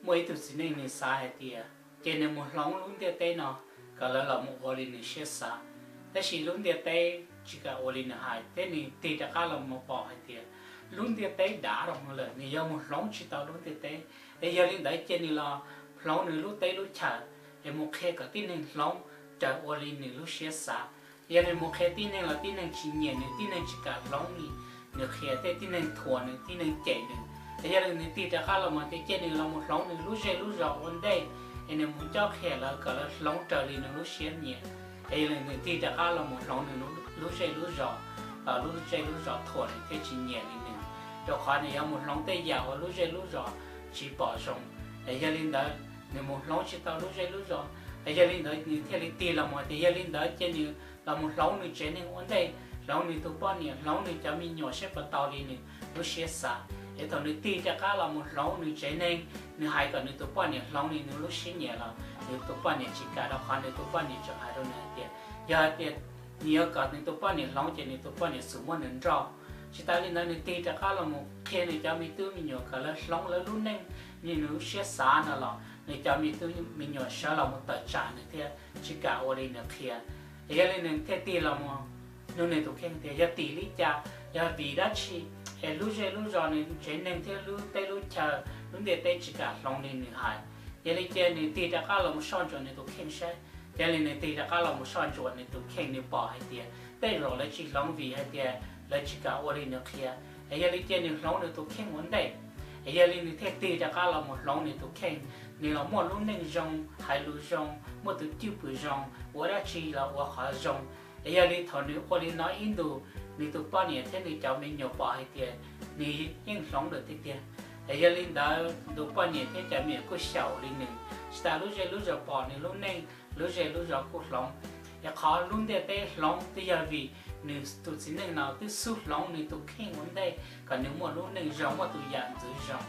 Muaj ib tug txiv neej nws xav hais tias ces nws mus hloov lub ntiaj teb no kom lawv los mus ua li nws siab xav. Tab sis lub ntiaj teb tsis kam ua li nws hais thiab nws tig rov qab los mus pom hais tias lub ntiaj teb dav rau lawm, nws yuav mus hloov tsis tau lub ntiaj teb. Es yog li ntawd ces nws los hloov nws lub teb lub chaw es mus qhia kom tib neeg hloov raws ua li nws lub siab xav. Yog nws mus qhia tib neeg los tib neeg tsis nyiam nws, tib neeg tsis kam hloov li nws qhia, tej tib neeg thuam nws, tib neeg cem nws. Es yog li nws tig rov qab los mus tias cia nws los mus hloov nws lub zej lub zos ua ntej, es nws mus cob qhia lawv kom lawv hloov raws li nws lub siab nyiam. Es yog li nws tig rov qab los mus hloov nws lub zej lub zos, los lub zej lub zos thuam nws thiab tsis nyiam li nws, rau qhov nws yuav mus hloov tej yam uas lub zej lub zos tsis pom zoo. Es yog li ntawd nws mus hloov tsis tau lub zej lub zos, es yog li ntawd nws thiaj li tig los mus tias yog li ntawd ces nws los mus hloov nws tsev neeg ua ntej, hloov nws tus poj niam, hloov nws cov me nyuam saib puas tau li nws lub siab xav. Es thaum nws tig rov qab los mus hloov nws tsev neeg, nws hais kom nws tus poj niam hloov li nws lub siab nyiam los nws tus poj niam tsis kam, rau qhov nws tus poj niam tseem hais rau nws hais tias yog hais tias nws yuav kom nws tus poj niam hloov ces nws tus poj niam xum muab nws nrauj. Tsis tas li ntawd nws tig rov qab los mus qhia nws cov me tub me nyuam kom lawv hloov lawv lub neej li nws lub siab xav no los nws cov me tub me nyuam sawv los mus tawm tsam nws thiab tsis kam ua li nws qhia. Es yog li nws thiaj tig los mus nug nws tus kheej tias yog tim li cas, yog vim dab tsi es lub zej lub zos nws tsev neeg thiab lub teb lub chaw, lub ntiaj teb tsis kam hloov li nws hais. Yog li ces nws tig rov qab los mus soj ntsuam nws tus kheej saib. Yog li nws tig rov qab los mus soj ntsuam nws tus kheej, nws pom hais tias tej zaum lawv tsis hloov vim hais tias lawv tsis kam ua li nws qhia. Es yog li ces nws hloov nws tus kheej ua ntej. Es yog li nws thiaj tig rov qab los mus hloov nws tus kheej, nws los muaj lub neej zoo, hais lus zoo, muaj tus cwj pwm zoo, ua dab tsi los ua qhov zoo. Es yog li thaum nws ua li no ib ntus, nws tus poj niam thiab nws cov me nyuam pom hais tias nws yeej hloov lawm tiag tiag. Es yog li ntawd nws tus poj niam thiab cov me nyuam kuj xyaum li nws, tsis tas lub zej lub zos pom nws lub neej, lub zej lub zos kuj hloov. Es qhov lub ntiaj teb hloov twb yog vim nws tus txiv neej no twb xub hloov nws tus kheej ua ntej kom nws muaj lub neej zoo, muaj tus yam ntxwv zoo.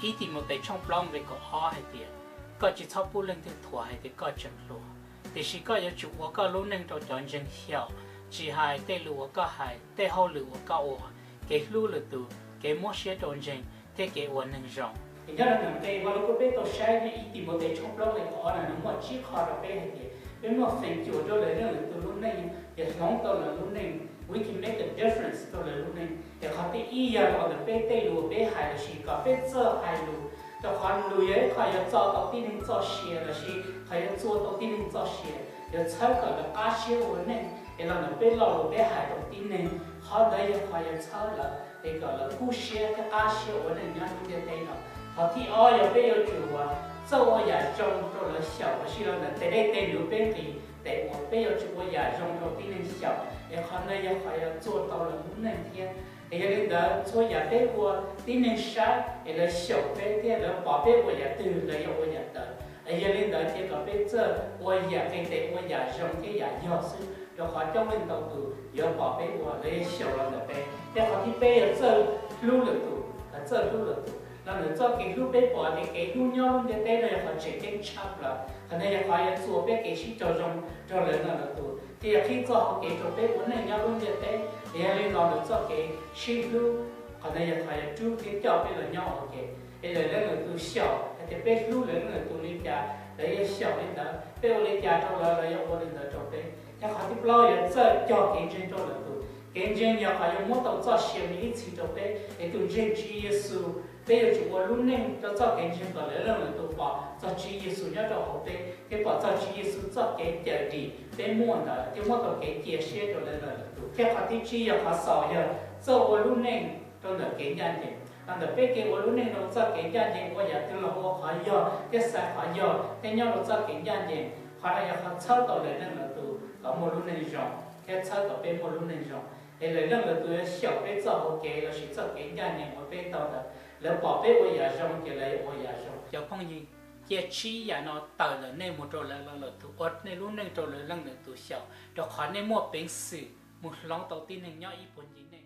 Ib Timautes tshooj plaub nqe kaum ob hais tias, koj tsis txhob pub leej twg thuam hais tias koj tseem hluas, tiam sis koj yuav tsum ua koj lub neej rau cov ntseeg xyaum, tsis hais tej lus uas koj hais, tej hauj lwm uas koj ua, kev hlub lwm tus, kev muab siab rau ntseeg, thiab kev ua neeg zoo. Nyob rau nqe no kuj peb tau saib Ib Timautes tshooj plaub nqe kaum ob no nws muaj tsib qho rau peb hais tias peb muaj feem xyaum rau lwm leej lwm tus lub neej, ces hloov tau lawv lub neej, we can make a difference rau lawv lub neej. Es qhov thib ib yog los ntawm peb tej lus peb hais lossis kom peb txawj hais lus, rau qhov lus yog ib qho yuav txo tau tib neeg txoj sia lossis qhov yuav txua tau tib neeg txoj sia, yuav txhawb kom lawv qab siab ua neej. Es los ntawm peb lo lus peb hais rau tib neeg, qhov ntawd yog qhov yuav txhawb lawv es kom lawv kub siab thiab qab siab ua neej nyob lub ntiaj teb no. Qhov thib ob yog peb yuav tsum ua, txawj ua yam zoo rau lawv xyaum lossis los ntawm tes dej tes num peb nqis tes ua, peb yuav tsum ua yam zoo rau tib neeg xyaum, es qhov ntawd yog qhov yuav txua tau lawv lub neej thiab. Es yog li ntawd txhua yam peb ua, tib neeg saib es lawv xyaum peb thiab lawv pom peb ua yam twg lawv yuav ua yam ntawd. Es yog li ntawd ces kom peb txawj ua yam nqis tes ua yam zoo thiab yam yog xwb, rau qhov coob leej ntau tus yuav pom peb ua lawv yuav xyaum los ntawm peb. Thiab qhov thib peb yog txawj hlub lwm tus, txawj hlub lwm tus. Los ntawm txoj kev hlub peb pom tias kev hlub nyob lub ntiaj teb no yog qhov tseem ceeb tshaj plaws, qhov ntawd yog qhov yuav txuas peb kev sib raug zoo rau lawv no lwm tus thiab yog qhib txoj hau kev rau peb ua neej nyob lub ntiaj teb. Es yog li los ntawm txoj kev sib hlub, qhov ntawd yog qhov yuav rub thiab coj peb los nyob ua ke. Es lawv leej lwm tus xyaum hais tias peb hlub lawv leej lwm tus li cas lawv yuav xyaum li ntawd, peb ua li cas rau lawv lawv yuav ua li ntawd rau peb. Thiab qhov thib plaub yog txawj cog kev ntseeg rau lwm tus. Kev ntseeg yog qhov yuav muab tau txoj sia me ib txhis rau peb. Es tus ntseeg Tswv Yexus, peb yuav tsum ua lub neej rau txoj kev ntseeg kom lawv leej lwm tus pom txog Tswv Yexus nyob rau hauv peb thiab pom txog Tswv Yexus txoj kev cawm dim peb muaj ntawd thiab muab tau kev cia siab rau lawv leej lwm tus. Thiab qhov thib tsib yog qhov xaus yog txawj ua lub neej rau ntawm kev ncaj ncees. Los ntawm peb kev ua lub neej rau txoj kev ncaj ncees, ua yam twg los ua qhov yog thiab xaiv qhov yog thiab nyob rau txoj kev ncaj ncees, qhov no yog qhov txhawb tau lawv leej lwm tus kom muaj lub neej zoo thiab txhawb kom peb muaj lub neej zoo. Es lawv leej lwm tus yuav xyaum peb txoj hau kev lossis txoj kev ncaj ncees uas peb tau ntawd, lawv pom peb ua yam zoo ces lawv yuav ua yam zoo. Cov phooj ywg, cia tsib yam no tawm ntawm nej mus rau lawv leej lwm tus, ua nej lub neej rau lawv leej lwm tus xyaum, rau qhov nej muaj peev xwm mus hloov tau tib neeg nyob ib puag ncig nej.